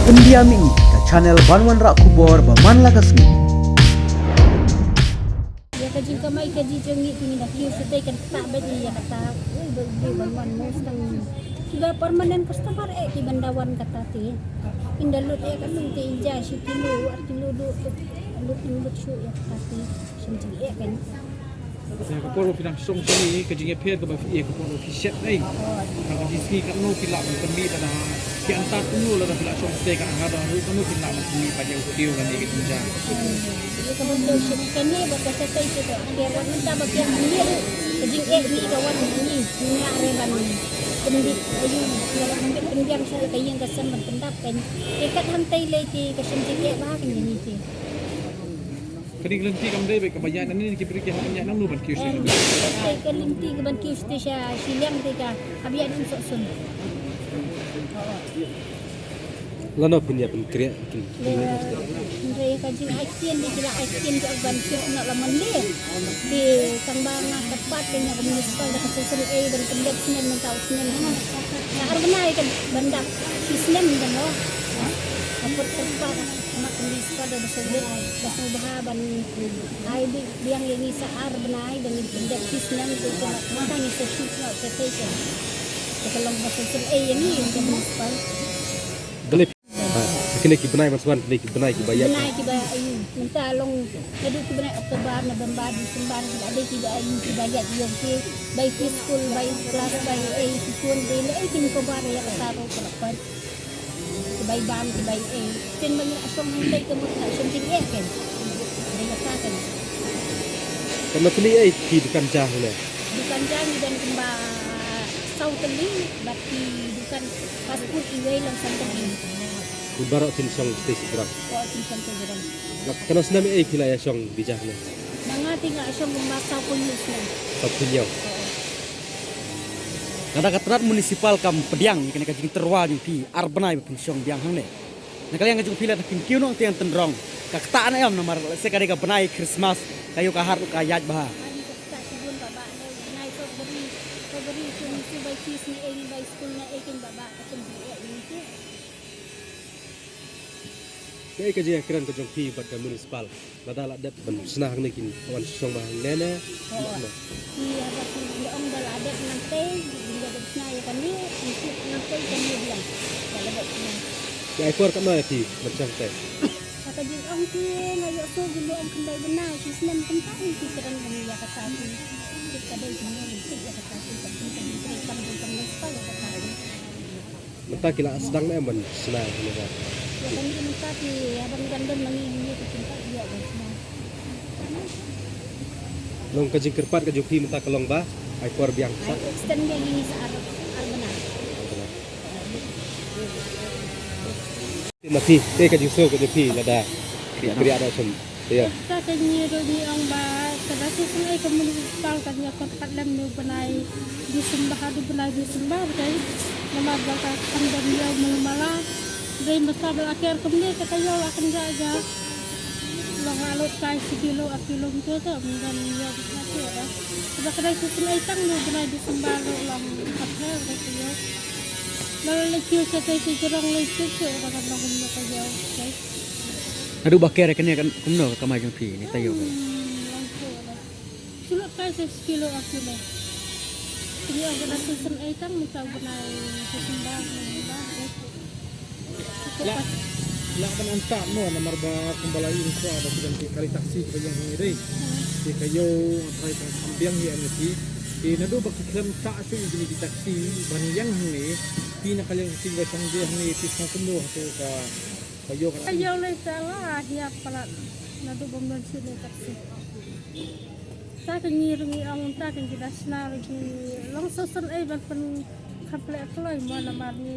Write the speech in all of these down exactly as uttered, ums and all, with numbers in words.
Pyndiam ïa ngi ka channel ban wanrah khubor ba man la ka sngi. Ïa ka jingkamai ka jingïaid jong ngi, ngi da kiew shatei, kan ktah beit ïa kata. Ui, ba u dei ban wan mos tang kiba permanent customer eh, kiban da wan kata te. Ynda lut ïa ka sum te, ynja shi kilo, ar kilo, duh lut, lut shuh ïa kata te. Shem jingeh kan. Ka por ba phi dang shong shane, ka jingïapher kaba phi ïoh ka por ba phi shet ei. Ka, ka jingsngi katno phi lah ban pynmih, lada phi antat kumno, lada phi lah shong shatei, ka nga dang ruh katno phi lah ban pynmih pat ïa u kiew lane ka jingjia. Ïa kaba phi shet kane bad ka shatei te, ka ker wat mynta ba ker mynta ruh, ka jingeh ngi ka wan mynta, ngi nang re ban pyndit, ayu, ngi lah ban pyndit pynbiang sha la ka ïing ka sem ban pyndap kan. Te kat hangtei lei te ka shem jingeh bha kan ïa ngi te. Kane ka lynti kam dei beit kaba ïaid nangne, ki briew ki hap ban ïaid nangno ban kiew sha. Em, kane ka lynti kaban kiew sha shiliang te ka hap ïaid nangno sohsun. Lano phin ïa pynkhreh kin kin. Hynrei ka jingai ktien te ki la ai ktien jong ban kiew noh la Monday. Te tang ba nga kyrpad ka ïa ka municipal da ka session ei ban pyndep snem mynta u snem. Sa ar bnai kan ban dap shi snem ban lo. Ka put kyrpad. Mat municipal da ba sngewbha, ba sngewbha ban ai biang ïa ngi sa ar bnai ba ngin pyndep shi snem te, te mynta ngi sa shu snem te te te. Te ka long ba sngewbha ei ïa ngi ïa ka municipal. Balei, ah, kine ki bnai ban swan, kine ki bnai kiba ïaid. Bnai kiba ïaid mynta long naduh ki bnai October, November, December, kiba dei kiba ïaid, kiba ïaid ïa ki, bai preschool, bai class, bai ei ki kun, dei lei kin cover ïa kata ruh ka la pait. Ki bai bam, ki bai ei. Kin ba ngi la shong hangtei ka mut ka shong jingeh kan. Dei kata kan. Kan na pynlong ei ki dukan ja hangne? Dukan ja ngi don kumba saw tylli, bad ki dukan fast food iwei long san tylli. Ki baroh kin shong shatei shi jrong. Oh, kin shong shatei jrong. Kan na snem ei phi la ïa shong beit ja hangne? Ma nga te nga shong kumba saw phew hynñiew snem. Saw phew hynñiew. Oh. Lada ka tnat municipal kam pdiang ïa kane ka jingtyrwa jong phi ar bnai ba phin shong biang hangne, na ka liang ka jong phi lada phin kiew noh tang tynrong, ka ktah ne em, namar lehse ka dei ka bnai Christmas, ka ïoh ka hat ruh ka ïaid bha. Ani ka ktah shibun ba ba ne, ngai February, February kin shu bai fees ne ei, bai school ne ei, kin ba ba ka kin bi ei ni ki. Kaei ka jingïakren ka jong phi bad ka municipal? Lada la dep ban shna hangne kin wan shong bha hangne ne? Oh, oh. Ki haba ki ong ba la dep nangtei, ki la dep shna ïa kane, ki shna nangtei kane biang. Ba la dep shna. Ki ai por katno ïa phi ban shong tei? Kata jingong ki nga ïoh shuh ki ong khyndai bnai, ki snem kynta ki kren ban ïa kata ki. Ki ka dei ki ong ki ïa kata ki, ka dei ki kren ban ïa kata ki. Mynta ki la sdang ne em ban shna kane ka? Ïa kane mynta ki, haba ngi dang don ma ngi, ngi ki mynta ki ïa ban shna. Long ka jingkyrpad ka jong phi mynta ka long ba ai por biang sa. Ai extend biang ïa ngi sa ar, ar bnai. Te na phi, te ka jingsngew ka jong phi lada kriah da sum. Ïa. Kata ka ngi ruh ngi ong ba ka da shisha ei ka municipal kan ïa pyrkhat lem na u bnai December haduh bnai December dei. Namar ba ka kham don ïa u mala. Dei mynta ba la ker kumne ka taïew la kynjah ja. Long la lut kai shi kilo ar kilo kumto to, ym don ïa u bnai te da. Ba ka da shisha ei tang na u bnai December ruh long ka pher da taïew. Ba la leit kiew shatei shi jrong leit shu shu ba ka long kumno ka ïa u. Naduh ba ker kane kan kumno ka kamai jong phi ne taïew? Hmm, long shu da. Shu lut kai shi kilo ar kilo. Kine ong ka da shisha ei tang mynta u bnai December, November, eh. Lah, lah ban antap mo namar ba kumba la ïohi khwa ba ki don ki kali taxi kiba ïeng hangne dei. Hmm. Te ka ïew trai tang kham biang hi em ne phi. Te naduh ba ki khlem tah shuh ïa kine ki taxi ban ïeng hangne. Phi na ka liang ka taxi ba shong hangne phi sngewthuh kumno hato ka Ka ïew ka la. Ka ïew lei ta la hiar palat. Naduh bym don shuh ne taxi. Ta ka ngi ruh ngi ong ta ka ngi da shna ruh ngi long shuh shuh ei ban pynkham pynleh kloi mo namar ngi,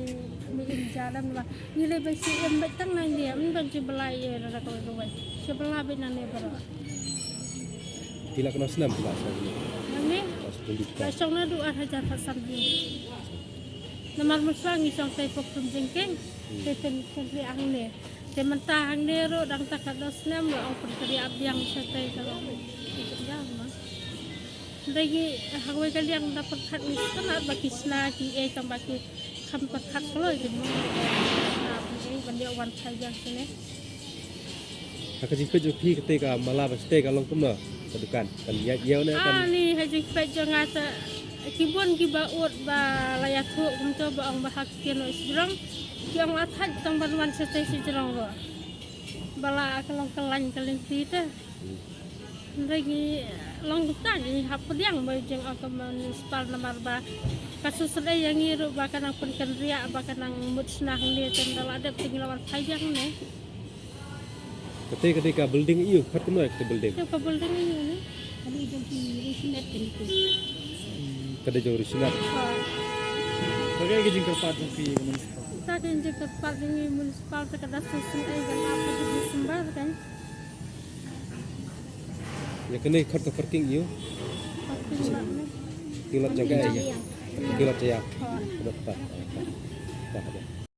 ngi im ja lem namar ngi lei beit shu im beit tang nangne ym don shu ba lai ïa ra kawei kawei. Shu ba lai beit nangne baroh. Phi la kano snem phi la shong ne? Nangne? Ka shong naduh ar hajar khatsan. Namar mynta ngi shong tei pok kum jingkeng. Hmm. Te teng teng ri hangne. Te mynta hangne ruh dang ta ka dos snem ruh ong pynkhriah biang shatei ka long. Ki pynjah ma. Dei ki hawei ka liang da pyrkhat ngi sngewtynnat ba ki shna ki ei tang ba ki kham pyrkhat kloi ki mo. Shna Ban ïa wan phai biang shane. Ha ka jingpeit jong phi kata ka mala ba shatei ka long kumno ka dukan? Kan ïa ïa ne kan? Ah, ni ha jingpeit jong nga ta ki bun kiba ud ba la ïathuh kumto ba ong ba ha ka ktien u shajrong. Ki ong la thait tang ban wan shatei shajrong ruh. Ba la ka long ka lain ka lynti te. Hynrei ngi long kumta ngi hap pdiang ba jingong ka municipal namar ba ka shu sngewsih ïa ngi ruh ba ka nang pynkynriah ba ka nang mut shna hangne te ynda la dep te ngi la wan phai biang ne. Kata ka dei ka building ïa u, pat kumno kata building? Te ka building ïa u ne. Kane jong ki Ri Simet kane ki. Ka dei jong Ri Simet. Ha. Kata ka jingkyrpad jong phi ka municipal. Kata ka jingkyrpad jong ngi municipal te ka da shu sngewsih kan ap ka December kan. Ïa kane khot ka parking ïa u. Parking lot ne. Parking lot jong ka ïa. Parking lot jong ïa. Ha. Ka dei pat. Pat, pat.